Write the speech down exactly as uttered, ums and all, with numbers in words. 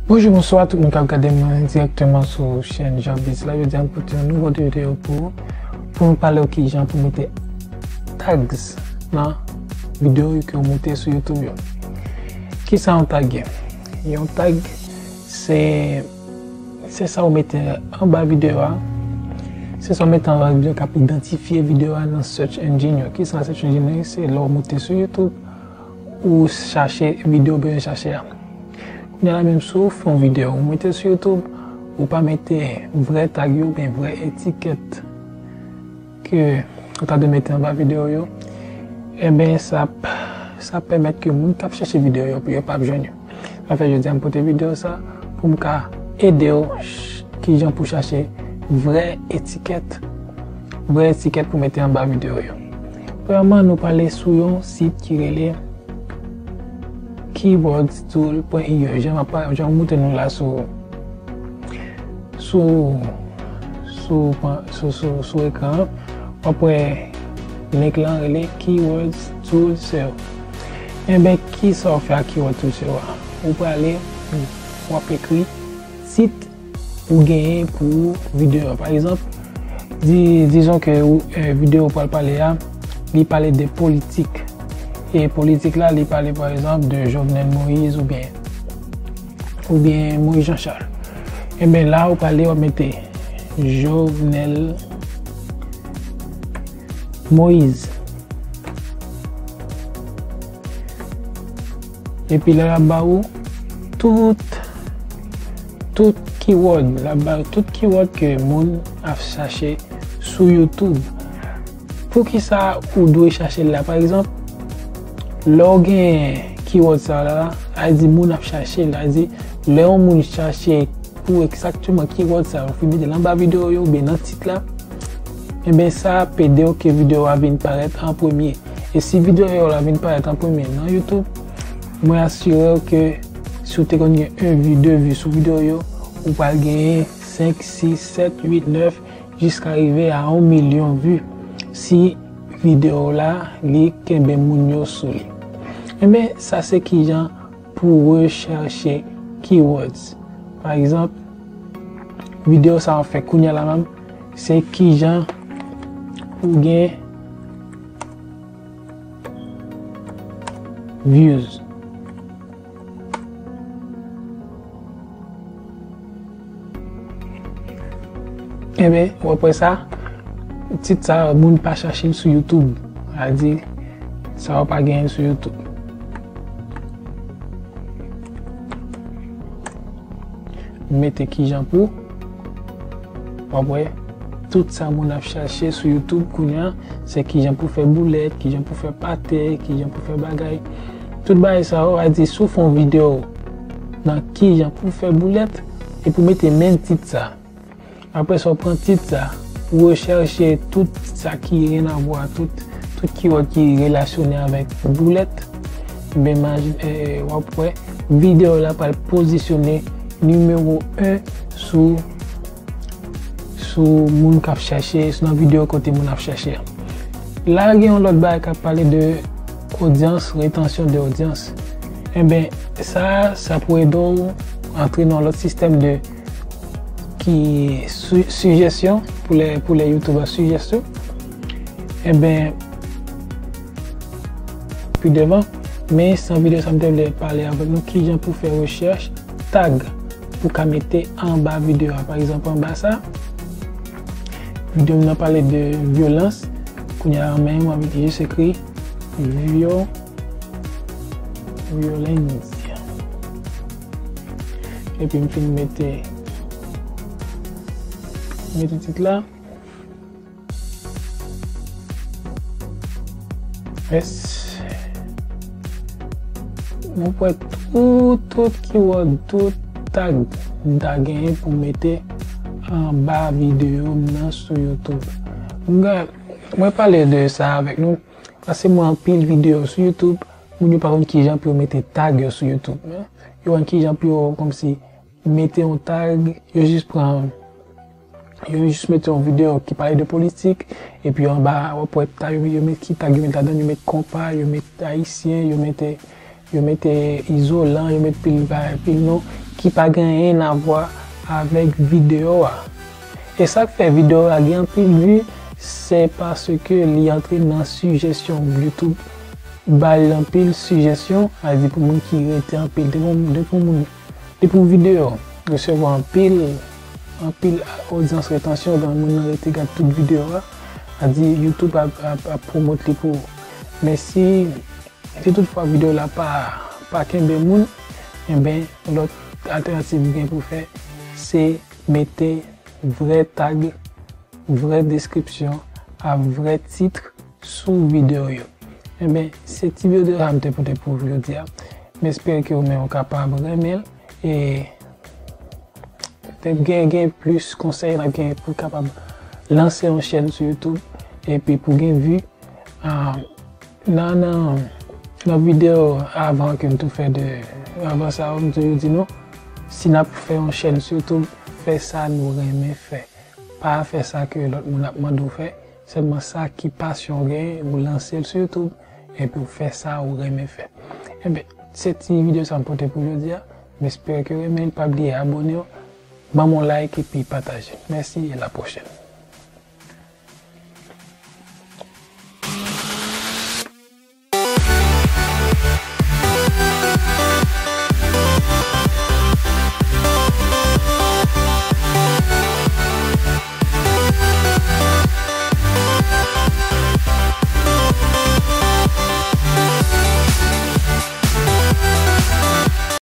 Bonjou, bonswa tout moun k ap gade mwen dirèkteman sou chèn Jean Biz la. Jodi a m pote yon nouvo videyo pou ou, pou m pale w kijan pou mete tags nan videyo ke w moute sou YouTube yo. Kisa yon tag ye? Yon tag se, se sa w mete anba videyo a. Se sa w mete anba videyo k ap idantifye videyo a nan search engine yo. Kisa search engine yo ye? Se lè w moute sou YouTube, ou chache videyo w bezwen chache a. Kounye a la menm, si w fè yon videyo, ou mete l sou YouTube, ou pa mete vrè tag yo oubyen vrè etikèt ke ou ta dwe mete anba videyo yo, enben, sa, sa pèmèt ke moun k ap chache videyo yo, yo p ap jwenn yo. Sa fè jodi a m pote videyo sa pou m ka ede w ch-, kijan pou chache vrè etikèt, vrè etikèt pou mete anba videyo yo. Premyèman, nou prale sou yon sit ki rele keywords tool point I O. Jan m ap, jan m montre nou la sou, sou, sou, sou, sou, sou ekran an, w ap wè link lan rele Keywords Tool Serve. Enben, kisa w fè ak Keywords Tool Serve a? Ou prale, w ap ekri tit ou genyen pou videyo a. Pa egzanp, di, dizon ke ou, eh, videyo ou pral pale a, li pale de politik. E politik la, li pale, pa egzanp, de Jovenel Moïse oubyen, oubyen Moïse Jean Charles. Enben, la ou prale, w ap mete Jovenel Moïse. Epi la, l ap ba ou tout, tout keyword. L ap ba ou tout keyword ke moun ap chache sou YouTube. Poukisa ou dwe chache l la? Pa egzanp, lè w gen keyword sa la, sa vle di moun ap chache l. Sa vle di, lè yon moun chache pou egzakteman keyword sa yo, ou fin mete l anba videyo yo oubyen nan tit la, enben, sa ap ede w ke videyo a vin parèt an premye. E si videyo a vin parèt an premye nan YouTube, mwen asire w ke si w te konn gen yon vi, de vi sou videyo yo, ou pral genyen senk, sis, sèt, uit, nèf, jiska rive a yon milyon vi si videyo w la, li kenbe moun yo sou li. Enben, sa se kijan pou rechèche keywords. Pa egzanp, videyo sa a fè kounye a la menm, se kijan pou gen views. Enben, w ap wè sa, tit sa, moun pa chache l sou YouTube. Sa di, sa w pa genyen sou YouTube. Mete kijan pou, w ap wè, tout sa moun ap chache sou YouTube kounye a, se kijan pou fè boulèt, kijan pou fè patè, kijan pou fè bagay. Tout bagay sa yo, a di, si w fè yon videyo nan kijan pou fè boulèt, epi w mete menm tit sa. Apre sa, w pran tit sa, ou rechèche tout sa ki ryen avwa, tout, tout keyword ki relasyone avèk boulèt, enben, w ap wè, videyo la pral pozisyone nimewo en sou, sou moun k ap chèche, sou nan videyo kote moun ap chèche a. La, gen yon lòt bagay k ap pale de odyans, retansyon de odyans. Enben, sa, sa pou ede w antre nan yon lòt sistèm de ki su-, sijesyon pou lè, pou lè YouTube a sijesyon. Enben, pi devan, men san videyo sa, m te vle pale avèk nou kijan pou fè rechèch tag pou ka mete anba videyo a. Pa egzanp, anba sa, videyo m nan pale de vyolans. Kounye a, menm, m ap jis ekri vyo-, vyolans. Epi m fin mete, mete tit la. Yes. Nou pran tout, tout keyword, tout tag m ta genyen pou mete anba videyo m nan sou YouTube. Mwen, mwen pale de sa avèk nou, paske mwen anpil videyo sou YouTube, moun yo pa konn kijan pou yo mete tag yo sou YouTube. Yo konn kijan pou yo, kòmsi, mete yon tag, yo jis pran, yo jis mete yon videyo ki pale de politik, epi anba, w ap wè tag yo, yo met ki tag yo met ladan, yo met konpa, yo met ayisyen, yo mete yo mete izolan, yo met pil bagay, pil non, ki pa gen anyen a vwa avèk videyo a. E sa k fè videyo a gen anpil vi, se paske li antre nan sijesyon. YouTube ba l anpil sijesyon, sa vle di pou moun ki rete anpil. Depi yon, depi yon moun, depi yon videyo resevwa anpil, anpil odyans, retansyon, oubyen moun nan rete gad tout videyo a, sa vle di YouTube ap, ap, ap pwomot li pou ou. Men si, si toutfwa videyo la pa, pa kenbe moun, enben, lòt altènativ ou gen pou fè, se mete vrè tag, vrè deskripsyon, ak vrè tit sou videyo yo. Enben, se ti videyo sa m te pote pou ou jodi a. M espere ke ou menm ou kapab renmen l e petèt gen, gen plis konsèy n ap gen pou kapab lanse yon chèn sou YouTube epi pou gen vi. Ah, nan, nan, nan videyo avan ke m te fè de, avan sa, m te di nou, si n ap fè yon chèn sou YouTube, fè sa nou renmen fè. Pa fè sa ke lòt moun ap mande w fè, sèlman sa ki pasyon w genyen, ou lanse l sou YouTube, epi w fè sa ou renmen fè. Enben, se ti videyo sa m pote pou jodi a. M espere ke w renmen l. Pa bliye abòne w, ban m yon like epi pataje. Mèsi e la pwochèn.